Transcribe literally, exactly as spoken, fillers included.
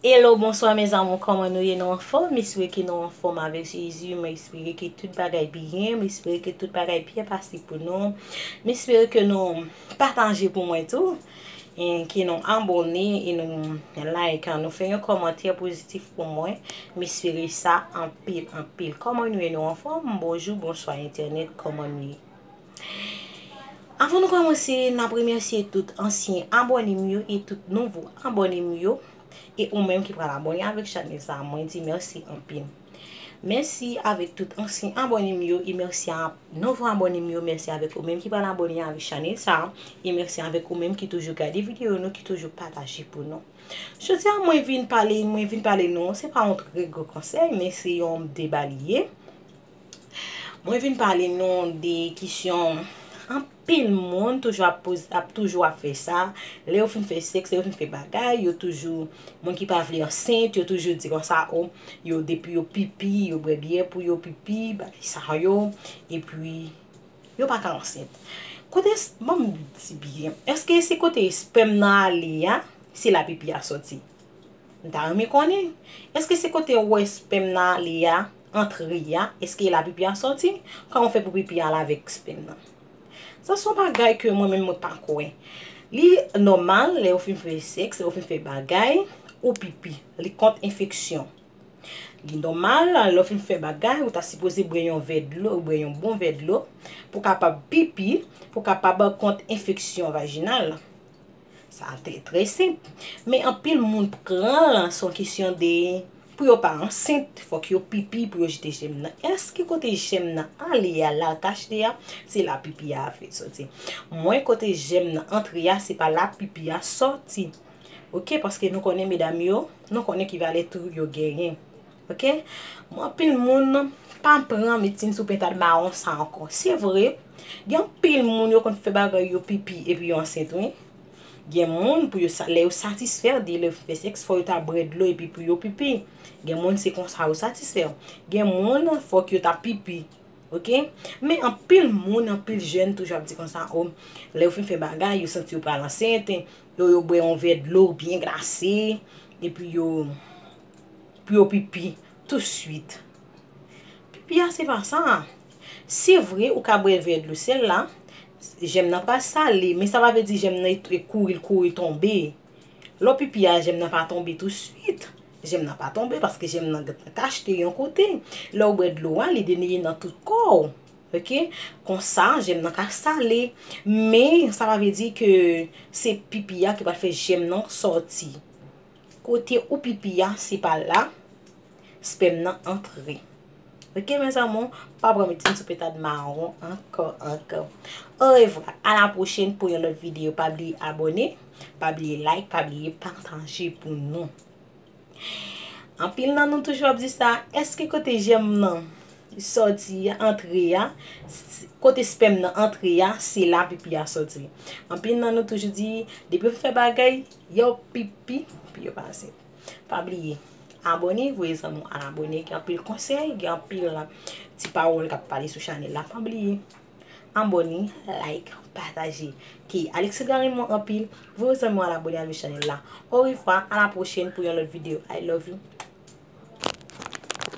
Hello, bonswa mes amours, kòman nou ye? Nou anfòm? M espere ke nou anfòm avèk Jezi. M espere ke tout bagay byen. M espere ke tout bagay byen pase pou nou. M espere ke nou pataje pou mwen tou. E ke nou abòne e nou like, nou fè yon kòmantè pozitif pou mwen. M espere sa anpil, anpil. Kòman nou ye? Nou anfòm? Bonjou, bonswa entènèt, kòman nou ye? Avan nou kòmanse, n ap remèsye tout ansyen abòne m yo e tout nouvo abòne m yo. E ou menm ki pral abòne avèk chanèl sa a, mwen di mèsi anpil. Mèsi avèk tout ansyen abòne m yo e mèsi a nouvo abòne m yo. Mèsi avèk ou menm ki pral abòne avèk chanèl sa a. E mèsi avèk ou menm ki toujou gade videyo nou, ki toujou pataje pou nou. Jodi a, mwen vin pale, mwen vin pale nou, se pa yon trè gwo konsèy, men se yon deba li ye. Mwen vin pale nou de kesyon anpil moun toujou ap poze, ap toujou ap fè sa. Lè yo fin fè sèks, lè yo fin fè bagay, yo toujou, moun ki pa vle ansent, yo toujou di konsa, o, yo depi yo pipi, yo bwè byè pou yo pipi, bagay sa yo, epi yo pa ka ansent. Kote, s- ban m di byen, èske se kote spèm nan ale a, se la pipi a sòti? M ta renmen konnen, èske se kote w wè spèm nan ale a, antre a, èske la pipi a sòti? Kòman w fè pou pipi a ale avèk spèm nan? Sa se yon bagay ke mwen menm mwen pa kwè. Li nòmal, lè w fin fè sèks, lè w fin fè bagay, ou pipi. Li kont enfeksyon. Li nòmal, lè w fin fè bagay, ou ta sipoze bwè yon vè dlo, ou bwè yon bon vè dlo, pou kapab pipi, pou kapab kont enfeksyon vajinal. Sa te trè senp. Men anpil moun pran l, se yon kesyon de, pou yo pa ansent, fòk yo pipi pou yo jete jèm nan. Èske kote jèm nan ale a, la l kache a, se la pipi a fèt sòti? Mwen, kote jèm nan antre a, se pa la pipi a sòti. Oke, paske nou konnen medam yo, nou konnen ki valè twou yo genyen. Oke? Mwen, anpil moun pa pran medsin sou pentad mawon sa ankò. Se vre, gen anpil moun yo konn fè bagay yo pipi epi yo ansent, wi. Gen moun, pou yo sa- lè yo satisfè de lè yo fè sèks, fò yo ta bwè dlo epi pou yo pipi. Gen moun, se konsa yo satisfè. Gen moun, fòk yo ta pipi. Oke? Men anpil moun, anpil jèn toujou ap di konsa, o, lè yo fin fè bagay, yo santi yo pral ansent, yo, yo bwè yon vè dlo byen glase, epi yo, pou yo pipi touswit. Pipi a, se pa sa. Se vre, ou ka bwè vè dlo sèl la, jèm nan pa sale, men sa pa vle di jèm nan e, e kouri, l kouri tonbe. Lè w pipi a, jèm nan pa tonbe touswit. Jèm nan pa tonbe paske jèm nan gentan kache yon kote. Lè w bwè dlo a, li drenye nan tout kò w. Oke? Konsa, jèm nan ka sale. Men, sa pa vle di ke se pipi a ki pral fè jèm nan sòti. Kote ou pipi a, se pa la spèm nan antre. Oke, mes amours, pa pran medsin sou pentad mawon ankò, ankò. Orevwa, a la pwochèn pou yon lòt videyo. Pa bliye abòne, pa bliye like, pa bliye pataje pou nou. Anpil nan nou toujou ap di sa, èske kote jèm nan sòti a, antre a, s- kote spèm nan antre a, se la pipi a sòti? Anpil nan nou toujou di, depi yo fè bagay, yo pipi, pou yo pase. Pa bliye, abòne, voye zanmi w al abòne, gen anpil konsèy, gen anpil ti pawòl k ap pale sou chanèl la. Pa bliye, abòne, like, pataje. Ke Alexandra renmen w anpil, voye zanmi w al abòne avèk chanèl la. Orevwa, a la pwochèn pou yon lòt videyo. I love you.